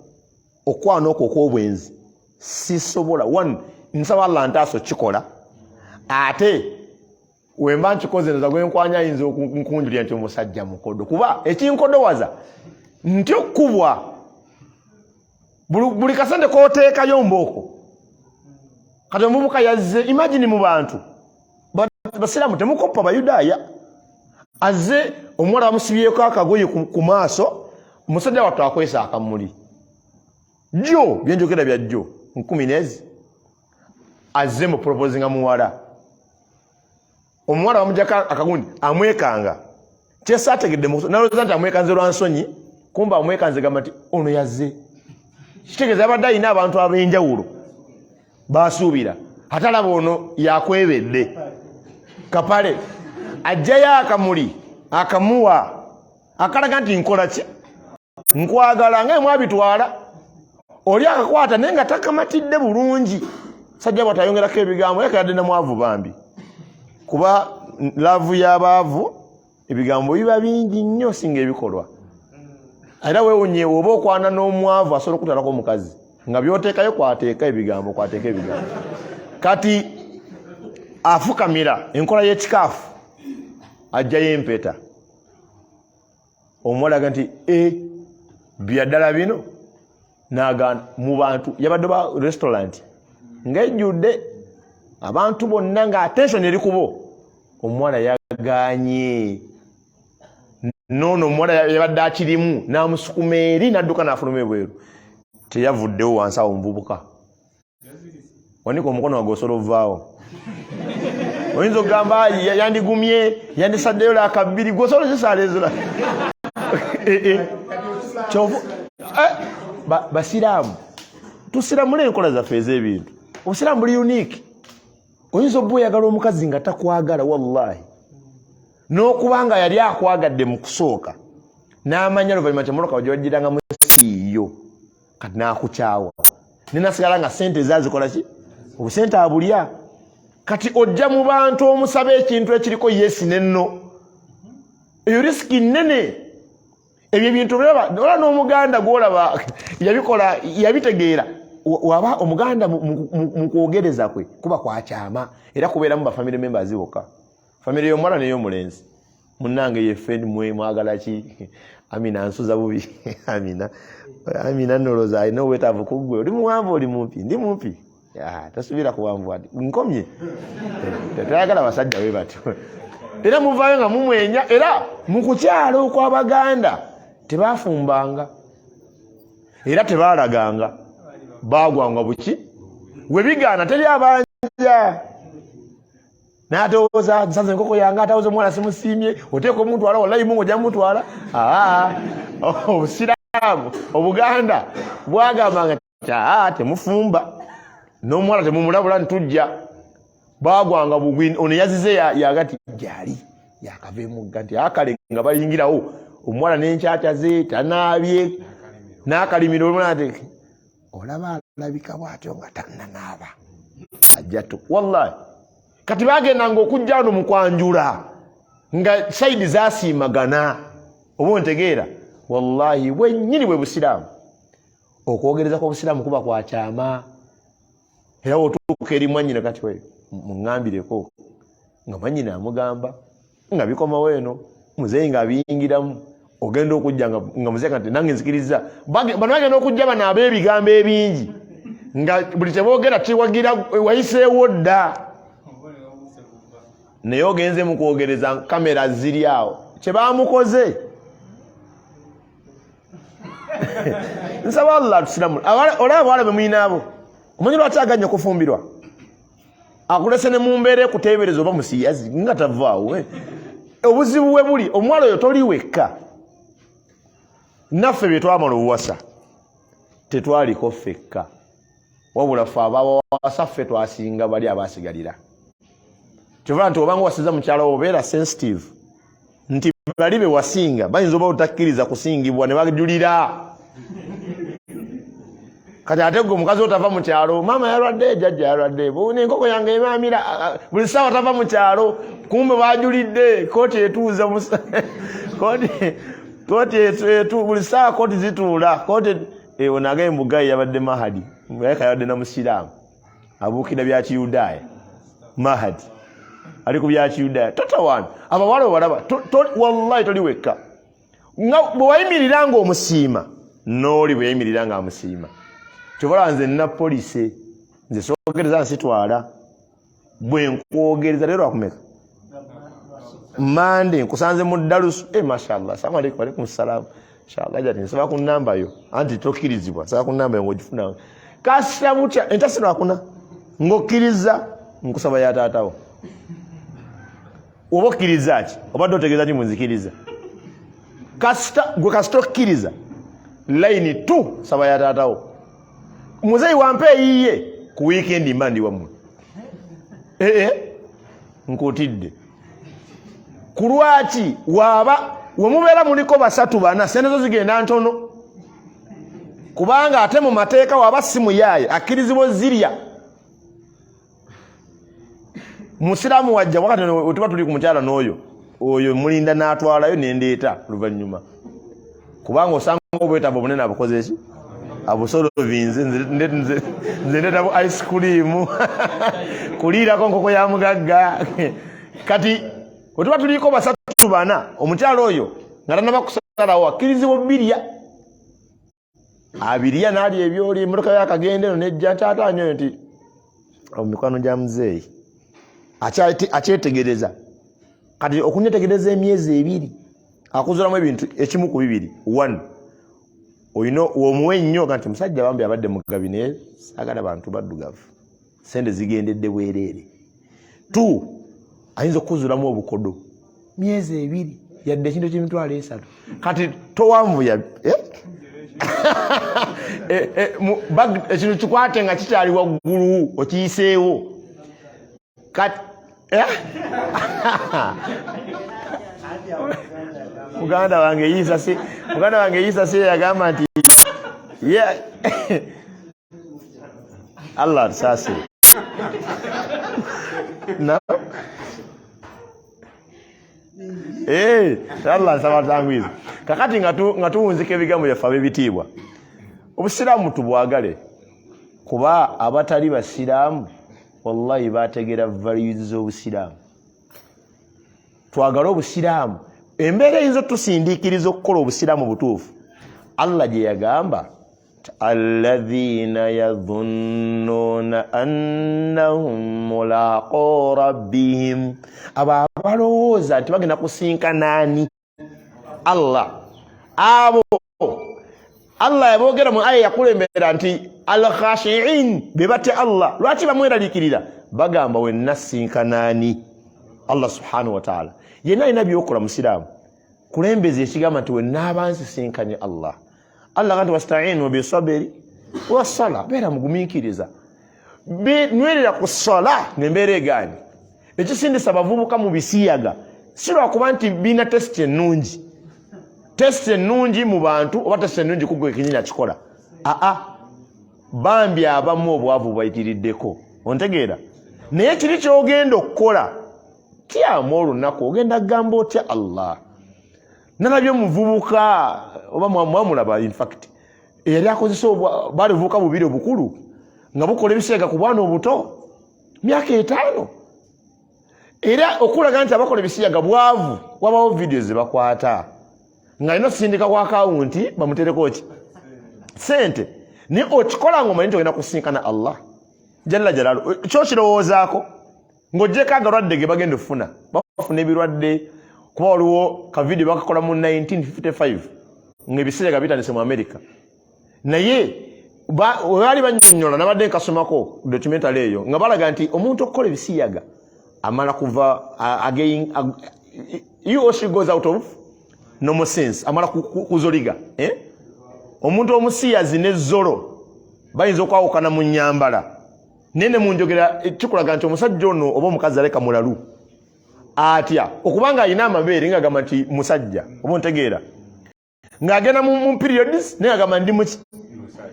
okwana okwo okw'obwenzi sisobola. One, nsaba Allah ntaaso kikola, ate wemba nkikoze nza gwenkwanya ayinza okunkunjulira nti omusajja mukodo, kuba ekinkodowaza nti okukubwa buli kasente koteekayo mbooko. Kati omuvubuka yazze, imagine, mu bantu basiraamu temukoppa Bayudaaya. Azze omuwala bamusibyeko akagoye ku maaso, omusajja wattu akwesa akamuli. Jjo byenjogera bya jjo nkumi nezi. Azze mu proposinga muwala, omuwala bamujjako akagundi, amwekanga. Kyesaategedde, nalowooza nti amwekanze lwa nsonyi, kumba amwekanze gamba nti ono yazze, kitegeeza yabadde alina abantu ab'enjawulo basuubira, ate alaba ono yakwebedde kapale. Ajjayo akamuli akamuwa, akalaga nti nkola ki, nkwagala, nga emwabitwala. Oli akakwata naye nga takamatidde bulungi. Sajja bwatayongerako ebigambo yakadde namwavu bambi, kuba love y'abaavu ebigambo biba bingi nnyo singa ebikolwa. Era wewunye oba okwana n'omwavu asobola okutalako omukazi nga byoteekayo kwateeka ebigambo, kwateeka ebigambo. Kati afukamira enkola y'ekikaafu, ajjayo empeta. Omuwala aga nti e byaddala bino, nagaana mu bantu. Yabadde ba restaurant ng'ejjudde abantu bonna, nga attention eri kubo. Omuwala yaganye noono, omuwala yabadde akirimu n'amusukuma eri, n'adduka n'afuluma ebweru. Teyavuddewo wansi awo. Omuvubuka, wanika omukono wage osobola ovaawo. Oyinza okugamba yandigumye, yandisaddeyo laka bbiri, gwe osobola ozisaala ezira. Eh, eh. Eh, basiraamu tusiramule enkola zaffe ez'ebintu. Obusiraamu buli unique. Oyinza obba oyagala omukazi nga takwagala, wallahi, n'okuba nga yali akwagadde mu kusooka, n'amanya luvannyuma kyemoloka gye siiyo, kati n'akukyawa nenasigala nga sente ezazikola ki, obusente abulya. Kati ojja mu bantu omusaba ekintu ekiriko yes nenno, eyo risk nnene. Ebyo ebintu olaba ola n'omuganda gwolaba yabikola, yabitegeera. Waba omuganda mu kwogereza kwe kuba kwakyama, era kubeeramu ba family members bokka, family y'omuwala n'ey'omulenzi. Munnange yeffe mwe mwagala ki? Amina nsuza bubi. Amina, Amina noloza alina obwetaavu ku ggwe. Oli muwanvu, oli mumpi? Ndi mumpi. Ah, tasubira kuwanvu ati nkomye. Tayagala basajja bwe batyo. Era muvaayo nga mumwenya. Era mu kukyala okw'Abaganda Tebafumbanga era tebalaganga, bagwanga buki webigaana, teri abanja natowooza nsaze enkoko yange, atawoza omwana simusiimye, oteeka omutwala, wallahi mungu ojja mutwala. Obusiraamu obuganda bwagambanga aa temufumba n'omuwala temumulabula ntujja, bagwanga bugwi. Ono yazize yagati gyali yakava emugga nti akale nga bayingirawo omuwala n'enkyakya ze tanaabye n'akalimiro nti olaba alabika bwatyo nga tannanaaba ajja tu wallahi. Kati bagendanga okujja wano mu kwanjula nga saidi zasiimagana, oba ontegeera? Wallahi bwennyini bwe busiraamu. Okwogereza kw'obusiraamu kuba kwa kyama, era wotuuka eri mwannyina kati we muŋŋambireko nga mwannyina amugamba nga bikomawo eno muzeeyi nga abiyingiramu, ogenda okujja nga muzeeyi kati nange nzikiriza. Bano bagenda okujja bano ab'ebigambo ebingi nga buli kyeboogera kiwagira wayiseewo dda, naye ogenze mu kwogereza kamera ziri awo kyebamukoze. Nsaba Allah tusiramu. Olaba abawala bemulina abo, omanyi lwaki aganya okufumbirwa? Akulese ne mumbeera ekuteebereza oba musiyazi nga tavaawo. Eh. Obuzibu we buli, omuwala oyo toli wekka. Naffe bye twamala obuwasa tetwaliko ffekka, wabula ffe abawasa ffe twasinga bali abasigalira. Kyova nti obanga wasiza mukyala wo, obeera sensitive nti bali be wasinga bayinza oba otakkiriza kusingibwa ne bajulira. Kati ate gwe omukazi otava mu kyalo, maama yalwadde, jajja yalwadde, enkoko yange emamira, buli ssaawa tava mu kyalo, kumbe bajulidde kooti etuuza kooti buli ssaawa kooti zituula kooti. Eh, ono agaye mugayi yabadde mahadi naye yabadde na musiraamu abuukira bya kiyudaaya. Mahadi ali ku bya kiyudaaya totawaana. Abawala obalaba, wallahi toli wekka. Nga bwe wayimirira nga omusiima, n'oli bwe yayimirira nga amusiima. Kyobalaba nze nina polise, nze soogereza nsitwala bwe nkwogereza leero akumeka mande nkusanze mu dalusu. E eh, mashallah, salamu aleikum. Aleikum salamu. Inshallah jati nsaba ku namba yo, anti tokkirizibwa, nsaba ku namba yo ng'ogifuna kasita butya entasi lwakuna ng'okkiriza nkusaba ya taatawo. Oba okkiriza ki? Obadde otegeeza ki munzikiriza? Kasita gwe kasita okkiriza layini tu saba ya taatawo. Muzeeyi wampa eyiye ku wiikendi mba ndi wammwe. Ee eh, eh, nkutidde ku lwaki waaba wemubeera muliko basatu bana, sente zo zigenda ntono, kubanga ate mu mateeka waba si muyaaye akkirizibwa ozirya. Musiraamu wajja wakati wetuba tuli ku mukyala n'oyo oyo mulinda n'atwalayo nendeeta luvannyuma, kubanga osanga obwetaavu obunene abukoze ki abusolovinze. Nze ndeeta bu ice cream kuliirako nkoko ya mugagga. Kati wetuba tuliko basatu bana, omukyala oyo nga tanaba kusalawo akkirizibwa obirya abirya n'alya ebyoli, emotoka yakagenda eno nejja nti ate anyoyo nti mikwano gya muzeeyi akyetegereza. Kati okunyetegereza emyezi 2 akuzulamu ebintu ekimu ku bibiri. One, olina omuwe ennyo ga nti musajja bambi abadde mugabi naye saagala bantu baddugavu, sente zigendedde bwereere. Two, ayinza okukuzulamu obukodo myezi 2 yadde ekintu kyemitwalo 3. Kati towanvuya eh? Eh, eh, ekintu kikwate nga kikyali waggulu okiyiseewo. Kati muganda wange Isa si muganda wange Isa si yagamba nti Allah atusaasire. No? Eh, Allah nsaba tangwiza. Kakati nga tuwunzika ebigambo byaffe ab'ebitiibwa, obusiraamu tubwagale, kuba abatali basiraamu wallahi bategeera values z'obusiraamu. Twagale obusiraamu. Embeera eyinza otusindiikiriza okukola obusiraamu butuufu, Allah gye yagamba alladhina yadhunnuna annahum mulaqu rabbihim, abo abalowooza nti bagenda kusinkana ani? Allah. Abo Allah yaboogera mu aya yakulembera nti alkhashiin, be batya Allah. Lwaki bamweraliikirira? Bagamba wenna sinkanaani Allah subhanahu wataala. Yenna alina byokola musiraamu, kulembeza ekigamba nti wenaaba nsisinkanye Allah. Allah ga nti wastainu bisabiri wasala, beera mugumiikiriza, nywerera ku sala ngaembeera egaanye. Ekisindisa abavubuka mu bisiyaga si lwakuba nti birina tesiti ennungi, tesiti ennungi mu bantu oba tesiti ennungi kugwe kenyini akikola. Aa, bambi abamu obwavu bwayitiriddeko, ontegeera? Naye kiri kyogenda okukola tyamu olunaku ogenda kugamba otya Allah? Nalabye omuvubuka oba mwamulaba, infact eyali akozesa baali buvubuka bubiri obukulu nga bukola ebisiyaga ku bwana obuto myaka 5. Era okulaga nti abakola ebisiyaga bwavu, wabawo vidiyo zebakwata nga alina osindika ku akawunti bamutereko ki sente. Naye okikola nga omanyi nti ogenda kusinkana Allah jalla jalalu, kyokirowoozaako ng'ogyeko agalwadde ge bagenda okufuna, bafuna ebirwadde. Kuba waliwo ka vidiyo bakakola mu 1955 ng'ebisiyaga bitandise mu America, naye webaali banyonyola, nabadde nkasomako documentary eyo, nga balaga nti omuntu okukola ebisiyaga amala kuva he or she goes out of normal sense, amala kuzoliga, eh? Omuntu omusiyazi ne zolo bayinza okwawukana mu nyambala, naye ne munjogera kikulaga nti omusajja ono oba omukazi aleka mulalu atya okubanga alina amabeere nga agamba nti musajja, oba ontegeera, ng'agenda mu periods naye agamba ndi muki,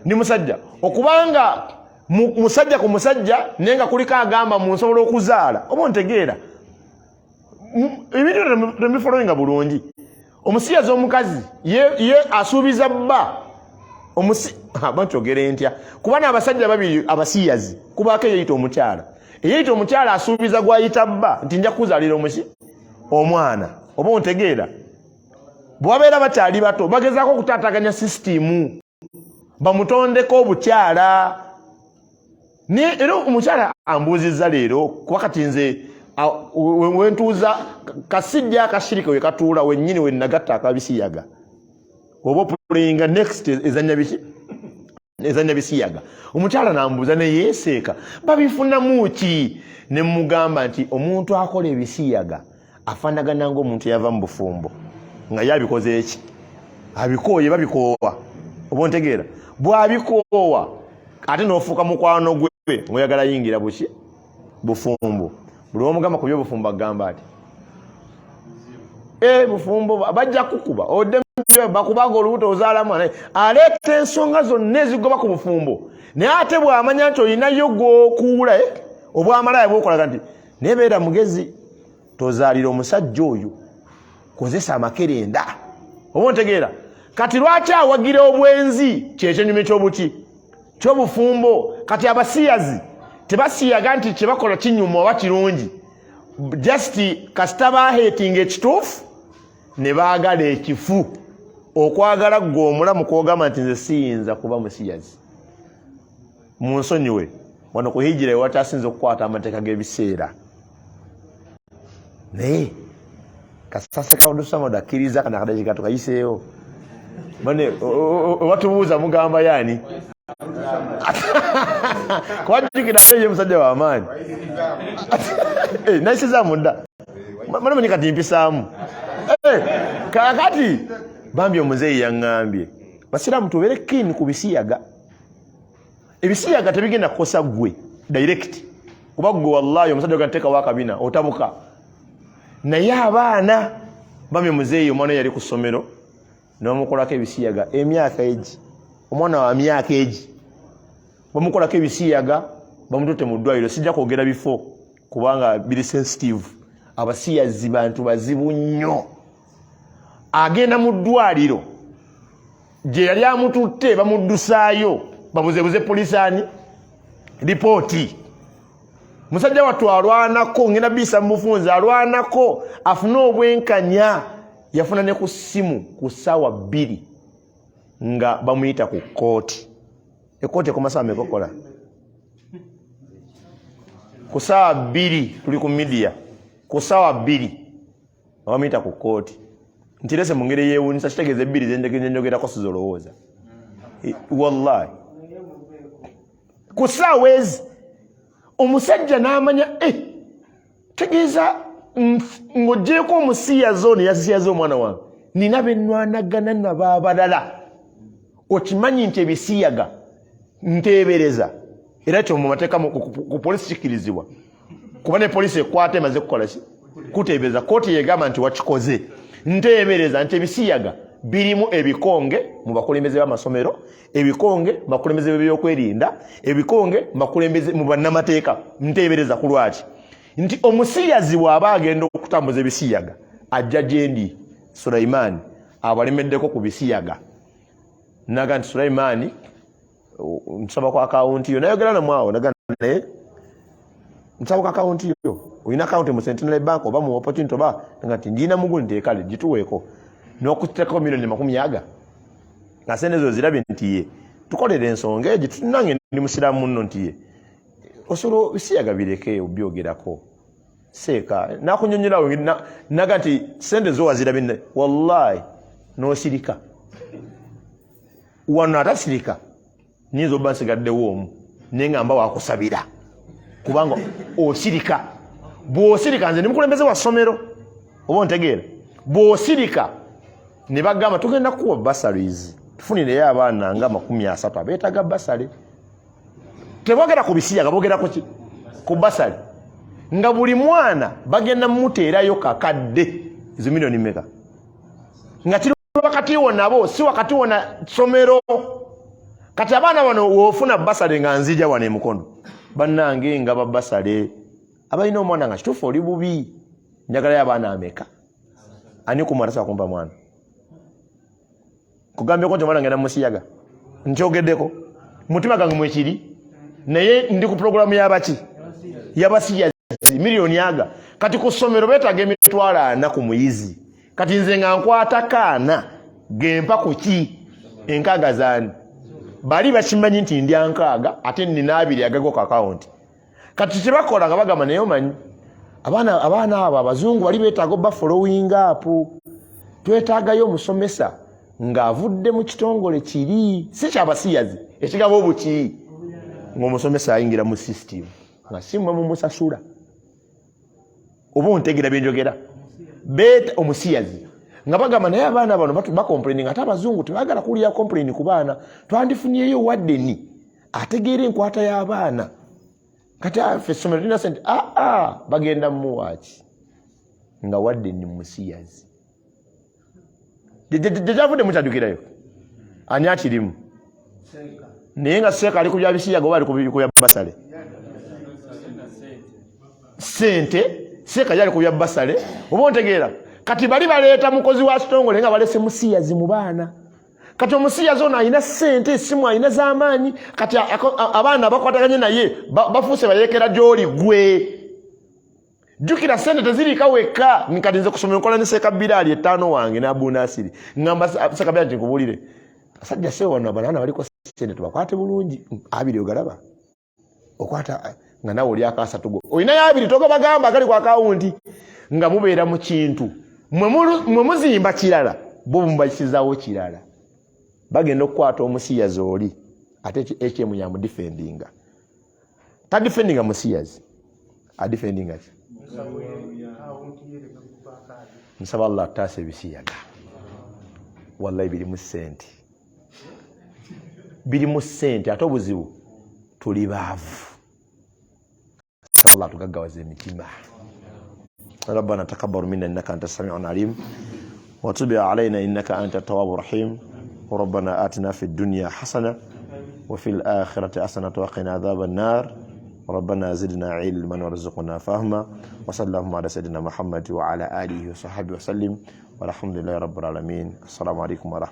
ndi musajja. Okubanga musajja ku musajja naye nga kuliko agamba munsobola okuzaala, oba ontegeera? Ebintu tembifollowinga bulungi. Omusiyazi omukazi ye asuubiza bba bankyogere ntya, kuba n'abasajja babiri abasiyazi kubaako eyeyita omukyala. Eyeyita omukyala asuubiza gwayita bba nti nja kuzaalira omuki omwana, oba ontegeera? Bwe babeera bakyali bato bagezaako okutaataganya sisitimu bamutondeko obukyala. Naye era omukyala ambuuzizza leero, kuba kati nze wentuuza kasijja akashirika we katuula wennyini wenagatta akabisiyaga, oba oplayinga next ezanya biki, ezanya bisiyaga. Omukyala nambuuza neyeeseeka babifunamu ki, ne mugamba nti omuntu akola ebisiyaga afaanagana ngaomuntu eyava mu bufumbo nga ye abikoze eki, abikooye, babikoowa, oba ontegeera? Bw'abikoowa ate n'ofuuka mukwano gwe ngaoyagala yingira buki bufumbo. Buli womugamba ku byobufumbo agamba ati e bufumbo bajja kukuba odde bakubaga olubuto ozaalamu, aleeta ensonga zonna ezigoba ku bufumbo. Naye ate bw'amanya nti olinayo gwokuula obwamalaya bwokolaga nti naye beera mugezi, tozaalira omusajja oyo, kozesa amakerenda, oba ontegeera? Kati lwaki awagira obwenzi? Kyekyenyume kyobuki kyobufumbo. Kati abasiyazi tebasiyaga nti kyebakola kinyuma oba kirungi, just kasita bahatinga ekituufu ne baagala ekifu. Okwagala ggwe omulamu kwogamba nti nze siyinza kuba musiyazi, munsonyiwe, wano ku hijira ewakyasinza okukwata amateeka g'ebiseera. Naye kasase kabudusamad akkiriza kana akadakika tukayiseewo bane watubuuza mugamba yaani kwajjukira ate ye musajja w'amaanyi nayisizaamu dda manamanyi kati mpisaamu. Kakati bambi omuzeeyi yaŋŋambye, basiraamu tubeere keen ku bisiyaga. Ebisiyaga tebigenda kukosa ggwe direct, kuba ggwe wallahi omusajja oga nteekawo akabina otabuka, naye abaana bambi omuzeeyi omwana yali ku ssomero n'omukolako ebisiyaga emyaka egi, omwana wa myaka egi bamukolako ebisiyaga, bamututte mu ddwaliro. Sijja kwogera bifo kubanga biri sensitive. Abasiyazi bantu bazibu nnyo. Agenda mu ddwaliro gye yali amututte, bamuddusaayo babuzebuze polisaani ripooti. Musajja wattu alwanako, ngenda biisa mu bufunzi, alwanako afune obwenkanya. Yafuna ne ku ssimu ku ssaawa 2 nga bamuyita ku kkooti. Ekkooti ekoma saawa meka okukola? Ku ssaawa 2, tuli ku midiya, ku ssaawa 2 nga bamuyita ku kkooti. Nkirese mu ngeri eyewuunyisa, kitegeeza ebbiri zenjogerako sizolowooza. Wallahi ku ssaawa ezi omusajja n'amanya eh, tegeeza ng'ogyeko omusiyazi ono yasiyaza omwana wange, nina benwanagana nabo abalala. Okimanyi nti ebisiyaga nteebereza era kyo mu mateeka ku polisi kikkirizibwa, kuba ne polisi ekwata emaze kukola ki kuteebereza, kooti yegamba nti wakikoze. Nteebereza nti ebisiyaga birimu ebikonge mu bakulembeze b'amasomero, ebikonge mu bakulembeze b'ebyokwerinda, ebikonge mu bakulembeze mu bannamateeka. Nteebereza ku lwaki nti omusiyazi bw'aba agenda okutambuza ebisiyaga ajja gyendi Sulaimaani abalemeddeko ku bisiyaga, naga nti Sulaimaani nsaba ku akawunti yo, nayogera namwawo naga naye nsaba ku akawunti yo, olina akawunti mu Centenary Bank oba mu Opportunity oba nga nti ngina mugu nti ekale gituweeko n'okuteekako miliyoni makumi aga nga sente ezo zirabye nti ye tukolera ensonga egyo, nange ndi musiraamu munno nti ye osobola bisiyaga bireke obyogerako seeka nakunyonyolawo naga nti sente zo wazirabye, wallahi n'osirika. Wano atasirika nyinza oba nsigaddewo omu naye nga mba wakusabira, kubanga osirika. Bw'osirika, nze ndi mukulembeze wa ssomero, oba ontegeera, bw'osirika ne bagamba tugenda kukuwa bursaries, tufunireyo abaana nga 30 abeetaaga bursary. Tebogera ku bisiyaga, bogera kuki? Ku bursary, nga buli mwana bagenda mumuteerayo kakadde. Ezo miliyoni meka? Nga kiri wakati wo nabo, si wakati wo na ssomero. Kati abaana bano woofuna bursary nga nzija wano emukono, bannange nga babursary abalina omwana nga kituufu oli bubi, njagalayo abaana ameka? Ani kumwe atasobola kumpa mwana? Kugambyeko nti omwana ngenda musiyaga, nkyogeddeko mutima gange mwekiri, naye ndi ku pulogulamu yabaki yabasiyazi miliyoni aga. Kati ku ssomero beetaaga 400,000 ku muyizi. Kati nze nga nkwata kaana gempa kuki enkaaga zaani, bali bakimanyi nti ndya nkaaga ate nina abiri agago ku akawunti. Kati kyebakola nga bagamba naye omanyi abaana abo abazungu bali beetaaga oba following up, twetaagayo omusomesa ng'avudde mu kitongole kiri si kyabasiyazi ekigaba obuki, ng'omusomesa ayingira mu system nga si mwe mumusasula. Oba ontegeera byenjogera? Beeta omusiyazi nga bagamba naye abaana bano bacomplaining, ate abazungu tebagala kuwulira complain ku baana, twandifunyeyo waddeni ategeera enkwata y'abaana. Kati ffe essomero tulina sente, aa bagenda mumuwaaki nga waddeni musiyazi gyejavudde mukyajukirayo ani akirimu, naye nga seeka ali ku bya bisiyaga oba ali ku bya bursary sente, seeka yali ku bya bursary, oba ontegeera. Kati bali baleeta mukozi wa kitongole nga balese musiyazi mu baana. Kati omusiyazi ono alina sente, esimu alina z'amaanyi. Kati abaana bakwataganye naye bafuuse bayeekera gy'oli gwe. Jjukira sente teziriika wekka. Kati nze kusomero nkola ne seeka Biraali etaano wange n'Abunasiri, ngamba seeka Biraali nti nkubuulire asajja sewe wano abaana baliko sente tubakwate bulungi. Abiri ogalaba okwata nga nawe oli akasatu go olinayo abiri togabagamba agali ku akawunti, nga mubeera mu kintu mwe muzimba kirala, bo mubakisizaawo kirala. Bagenda okukwata omusiyazi oli ate HM yamudifendinga, tadifendinga musiyazi, adifendinga ki? Nsaba Allah ataasa ebisiyaga, wallahi birimu sente, birimu sente, ate obuzibu tuli baavu. Nsaba Allah atugaggawaza emitima. ربنا تقبل منا انك انت السميع العليم وتب علينا انك انت التواب الرحيم، وربنا اتنا في الدنيا حسنه وفي الاخره حسنه وقنا عذاب النار، ربنا زدنا علما وارزقنا فهما، وصلى اللهم على سيدنا محمد وعلى اله وصحبه وسلم، والحمد لله رب العالمين. السلام عليكم ورحمه